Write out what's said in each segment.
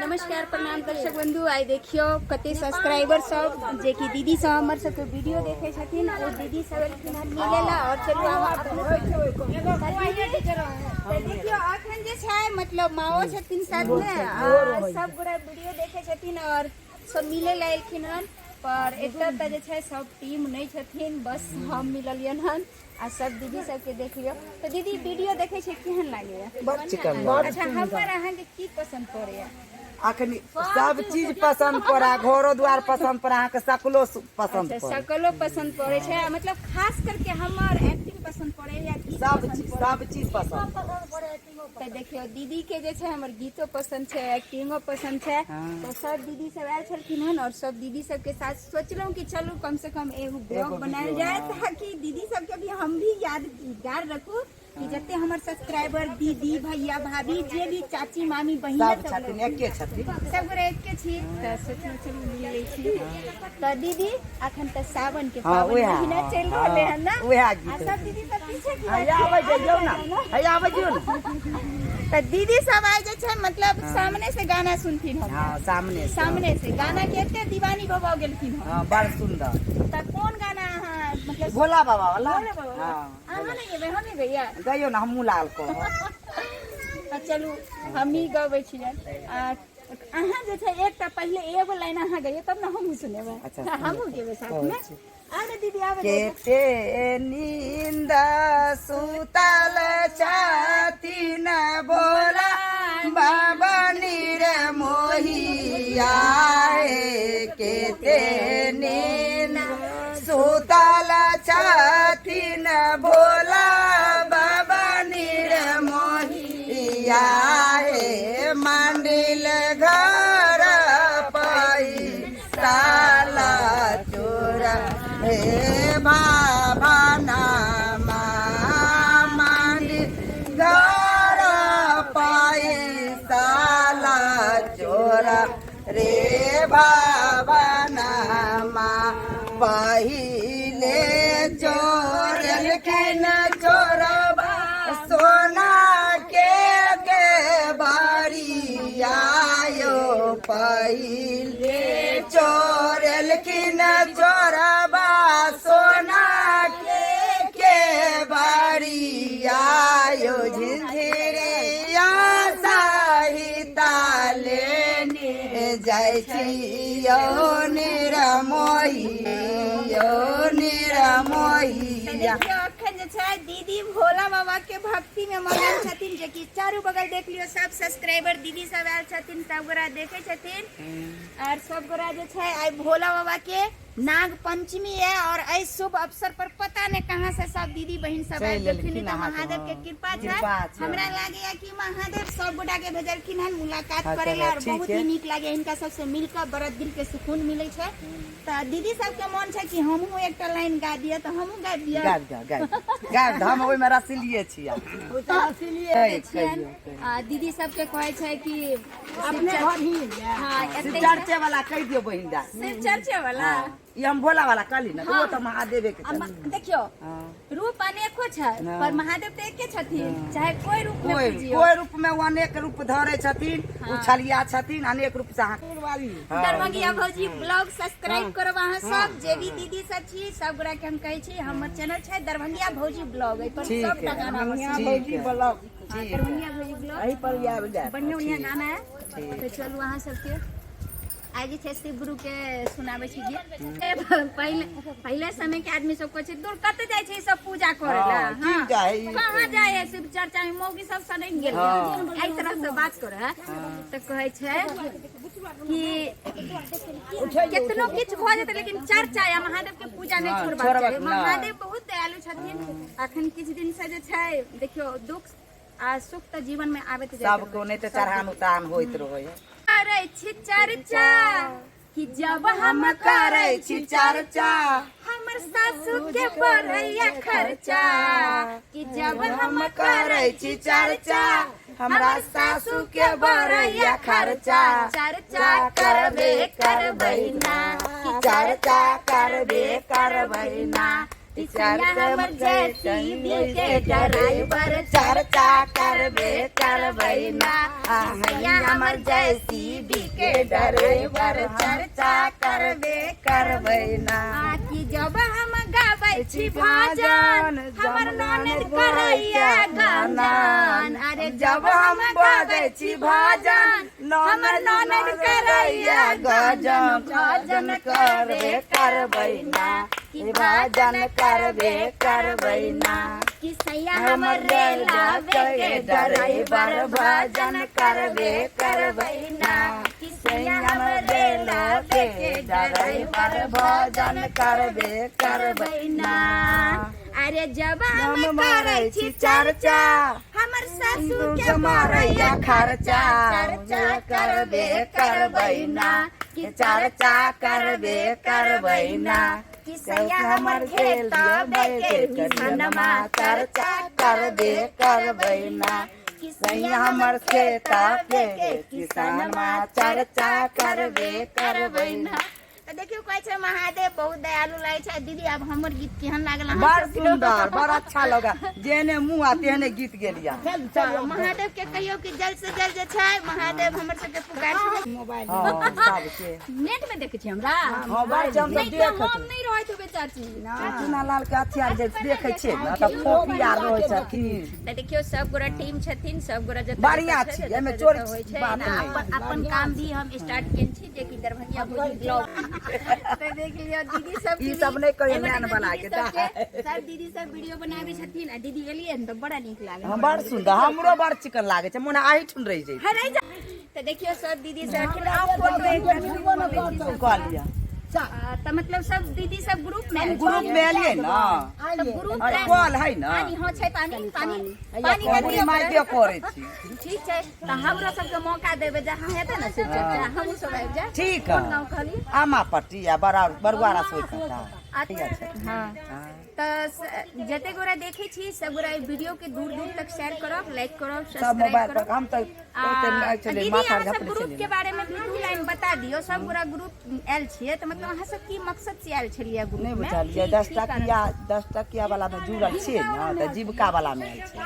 नमस्कार प्रणाम दर्शक बंधु। आइ देखियो कते सब्सक्राइबर सब जे कि दीदी सब हमर सबके वीडियो देखे छथिन, ओ दीदी सब एलखिन हन मिले ला। और चलू आब अपनो तऽ देखियो अखन जे छै मतलब माओ छथिन साथ में आ सब गोरा वीडियो देखे छथिन और सब मिले ला एलखिन हन। पर एतऽ तऽ जे छै सब टीम नहि छथिन, बस हम मिललियन हन आ सब दीदी सबके देख लियौ। तऽ दीदी वीडियो देखै छियै, केहन लागैया? बड़ चिकन लागै। अच्छा, हमर अहाँके की पसन्द पड़ैया? अखनी सब चीज पसन्द पड़ा, घरो द्वार पसन्द पड़ा, अहाँके सकलो पसन्द अच्छा, पड़े। सकलो पसन्द पड़ै छै। आ मतलब खास करके हमर एक्टिंग पसन्द पड़ैया गीत सब पसन्द चीज पड़ैया? सब चीज पसन्द। तऽ देखियौ दीदी के जे छै हमर गीतो पसन्द छै, एक्टिंगो पसन्द छै। हाँ। तऽ सब दीदी सब आयल छलखिन हन और सब दीदी सबके साथ सोचलहुँ कि चलू कम से कम एगो ब्लॉग एगो बनायल वीडियो, जाय हाँ। ताकि दीदी सबके भी हम भी यादगार रखू कि जते हमर सब्सक्राइबर दीदी भैया भाभी जे भी चाची मामी बहिन सब छथिन, एके छथिन, सब गोरा एके छी। तऽ सोचलहुँ चलू मिल लै छी। तऽ दीदी अखन तऽ सावन के हाँ, पावन उएह, महीना हाँ, चलि रहलै हन ना? उएह आ गीत। सब दीदी सब पीछे की हैया आबै जइयौ ने, हैया आबै जइयौ ने। तऽ दीदी सब आइ जे छै मतलब सामने से गाना सुनथिन हम। हाँ, सामने से। सामने से गाना के एते दीवानी भऽ गेलखिन हन। हाँ, बड़ सुंदर। तऽ कोन गाना अहाँ मतलब? भोला बाबा वाला। भोला बाबा वाला। हाँ। अहाँ नहि गेबै, हमही गैया? गइयो ने, हमहूँ लाल कहब। तऽ चलू हमही गबै छियै। आ अहाँ जे छै एकटा पहिले एगो लाइन अहाँ गैयौ तब ने हमहूँ सुनेबै। अच्छा, हमहूँ गेबै साथमे। कहै छी। आने दीदी आबै। केते नींद सुतल छथिन भोला बाबा निरमोहिया हे, केते नींद सुतल छथिन भोला बाबा निरमोहिया हे, मंडिल घर पई साला चोर हे बाबा नामा, मंडिल घर पाई साला चोर रे बाबा नामा। पहिले चोरलखिन चोरबा सोना के बारिया यो, पहिले चोरलखिन चोरबा सोना के बारिया यो, झिझिरिया सहिता लेने जाइ छी यौ निरमोही यौ निरमोहिया। देखियौ अखन जे छै दीदी भोला बाबा के भक्ति में मगन छथिन, जे कि चारू बगल देख लियौ सब सब्सक्राइबर दीदी सब आयल छथिन, सब गोरा देखे छथिन। और सब गोरा जे छै आइ भोला बाबा के नाग पंचमी है और एहि शुभ अवसर पर पता नहीं कहाँ से सब दीदी बहिन सब चलि आबि गेलखिन। एलखिन तऽ अहाँके, महादेव के हाँ। कृपा छै। कृपा छै। हमरा लागैया कि महादेव सब गोटा के भेजलखिन हन मुलाकात हाँ, करे ला। चलो, और ठीक बहुत है। ही नीक लागे हिनका सबसे मिलकर, बड़ा दिल के सुकून मिलै छै। तऽ दीदी सबके मन छै कि हमहूँ एकटा लाइन गा दिअ, तऽ हमहूँ गाबि दिअ। गाबि दऽ, गाबि दऽ, गाबि दऽ, हम ओहिमे रसिलिये छी आब। छियनि। कहियौ। आ दीदी सबके कहै छै कि अपने घर ही हाँ, शिव एतै चर्चे वाला कहि दियौ बहिन दा। शिव चर्चे वाला। हाँ, ई हम भोला वाला कहली ने, तऽ ओ तऽ महादेवे के आ छथिन। देखियौ हाँ। रूप अनेको छै हाँ। पर महादेव तऽ एके छथिन, चाहे कोई रूप में कोई पूजियौ। कोई रूप में ओ अनेक रूप धरे छथिन, हाँ। उछलिया छथिन अनेक रूप से अहाँ। हाँ। दरभंगिया भौजी ब्लॉग सब्सक्राइब करब अहाँ सब, जे भी दीदी सब छी सब गोरा के हम कहै छी, हमर चैनल छै दरभंगिया भौजी ब्लॉग, एहि पर ठीक सबटा है। गाना हमर ठीक भौजी है। ब्लॉग। हाँ, दरभंगिया भौजी ब्लॉग एहि पर आबि जायत। बढ़िया बढ़िया गाना है। तऽ चलू अहाँ सबके आइ जे छै शिव गुरु के सुनाबै छी गीत। पहिले पहिले समय के आदमी सब कहै छै दूर कतऽ जाइ छै ई सब पूजा करे ला? हाँ, की जाइ है? कहाँ जाइ है शिव चर्चा में, मौगी सब सनकि गेल हाँ। एहि तरह से बात करे है। तऽ कहै छै कि केतनो किछु भऽ जेतै लेकिन चर्चा या महादेव के पूजा नहि हाँ, छोड़बाक छोड़बाक चाही। नहि। महादेव बहुत दयालु छथिन। अखन किछु दिन से जे छै देखियौ दुख आ सुख तऽ जीवन में आबैत जाइत सबके रहै ओनाहिते छै। चढ़ान उतान होइत रहै है। करै छी चर्चा कि जब हम करै छी चर्चा हमर सासू के बढ़ैया खर्चा, कि जब हम करै छी चर्चा हमरा सासू के बढ़ैया खर्चा, चर्चा करबे करबै ना, कि चर्चा करबे करबै ना, कि सैया हमर जेसीबी के ड्राइवर चर्चा करबे करबै ना। सैया हमर जेसीबी के ड्राइवर चर्चा करबे करबै ना। आ कि जब हम गाबै छी भजन हमर ननद करैया गान। अरे जब हम बजै छी भजन हमर ननद करैया गजन भजन करबे करबै ना। कि भजन करबे करबै ना। कि सैया हमर रेलावे के ड्राइवर भजन करबे करबै ना। कि सैया हमर रेलावे के ड्राइवर भजन करबे करबै ना। अरे जब हम हम करै छी चर्चा हमर सासू के मारैया मारैया खर्चा चर्चा करबे करबै ना। कि चर्चा करबे करबै ना। कि सैया हमर खेताबे के किसनमा चर्चा करबे करबै ना। कि सैया हमर खेताबे के किसनमा चर्चा करबे करबै ना। तऽ देखियौ कहै छै महादेव बहुत दयालु लागै छै। दीदी आब हमर गीत केहन लागल अहाँ बड़ सबके? सुंदर, बड़ अच्छा लगा, जेहने मुँह आ तेहने गीत गेलिया। तऽ महादेव के कहियौ कि जल्द से जल्द जे छै महादेव हमर सबके पुकार सुनै। मोबाइल हाँ सबके नेट में देखै छी हमरा। हाँ बड़ हम नहीं तऽ तऽ हम देखत नहीं रहैत होबै चाची। चुना लाल के अथी आर जे देखै छियै ने तऽ फोफी आर रहै छथिन। तऽ देखियौ सब गोरा टीम छथिन, सब गोरा जतऽ बढ़िआँ जतऽ छी, छै, एहिमे जतऽ चोरी जतऽ होइ छै बात ना, नहि। अपन अपन काम भी हम स्टार्ट केने छी जेकि दरभंगिया भोजी ब्लॉग। तऽ देख लियौ दीदी सब ई सब नहि कहियौ नैन बना के सब दीदी सब वीडियो बनाबै छथिन आ दीदी एलियै ने तऽ बड़ा नीक लागल। हाँ बड़ सुंदर, हमरो बड़ चिकन लागै छै, मोन आहिठुन रहि जाइ हँ, रहि जा। तऽ देखियौ सब दीदी सब अखन आउ फोटो एकटा छै। कऽ लिअ। तऽ मतलब सब दीदी सब ग्रुप में ग्रुप में एलियै ने तऽ ग्रुप अरे कल है ने पानी। हाँ छै पानी, पानी पानी पूरी करियौ। माइके करै छी। ठीक छै तऽ हमरो सबके मौका देबै जहाँ हेतै ने शिव चर्चा, हमहूँ सब आबि जायब। ठीक कोन है। गाँव कहलियै? आमा पट्टी आ बड़ा बरुआरा सोचता। हाँ तऽ जते गोरा देखै छी सब गोरा ई वीडियो के दूर दूर तक शेयर करब, लाइक करब, सब सब्सक्राइब मोबाइल पर करब। हम तऽ आ ओते नहि छलै, दीदी माथा अहाँ सब झपने ग्रुप छलै। के बारे में भी दू लाइन बता दियौ। सब गोरा ग्रुप आयल छियै तऽ मतलब अहाँ सब की मकसद से आयल छलियै ग्रुप नहि में? बुझलियै। की- 10 की कारण? टकिया 10 टकिया वाला मे जुड़ल छियै ने तऽ जीविका वाला मे आयल छै।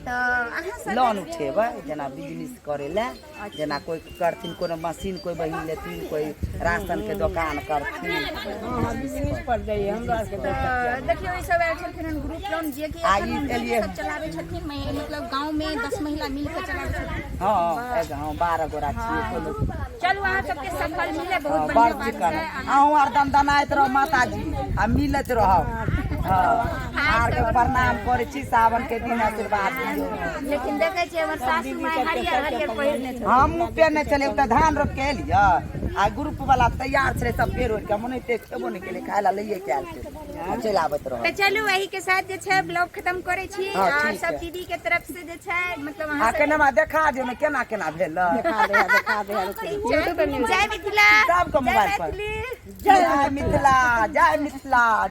तऽ अहाँ सब लोन उठेबै जेना बिजनेस करै लए, जेना कोइ करथिन कोनो मशीन, कोइ बहिन लेथिन, कोइ राशन के दोकान करथिन। हाँ बिजनेस पर जाइए हमरा आरके। तऽ देखियौ ई सब आयल छलखिन हन ग्रुप लोन जे कि आ एखन ई दीदी एलियै। सब चलाबै छथिन, मतलब गाँव में 10 महिला मिल के चलाबै छथिन। हँ एक हँ 12 गोरा छियै कोनो। चलू अहाँ सबके सफल मिले, बहुत हँ, बढ़िया बड़ बात चिकन छै। अहूँ आर दनदनाइत रहू माताजी आ मिलैत रहब। हँ आरके प्रणाम करै छी, सावन के दिन आशीर्वाद दियौ। लेकिन देखै छियै हमर सासू माय हरियर हरियर पहिरने छै। हमहूँ पेरने छलियै तऽ धान रोपि के एलियै आ ग्रुप वाला तैयार छलै सब पेर ओढ़ि के, हम ओनाहिते खेबो नहि केलियै, खाय लए लैये के आयल छै आ चलि आबैत रहल। तऽ चलू एही के साथ जे छै ब्लॉग खत्म करै छी। हाँ, आ ठीक सब है। दीदी के तरफ से जे छै मतलब आ अहाँ सब केना देखा दियौ ने केना केना भेल। देखा दे, देखा दे। ठीक छै। जय मिथिला, सबके जय मोबाइल पर। मैथिली, जय मिथिला, जय मिथिला।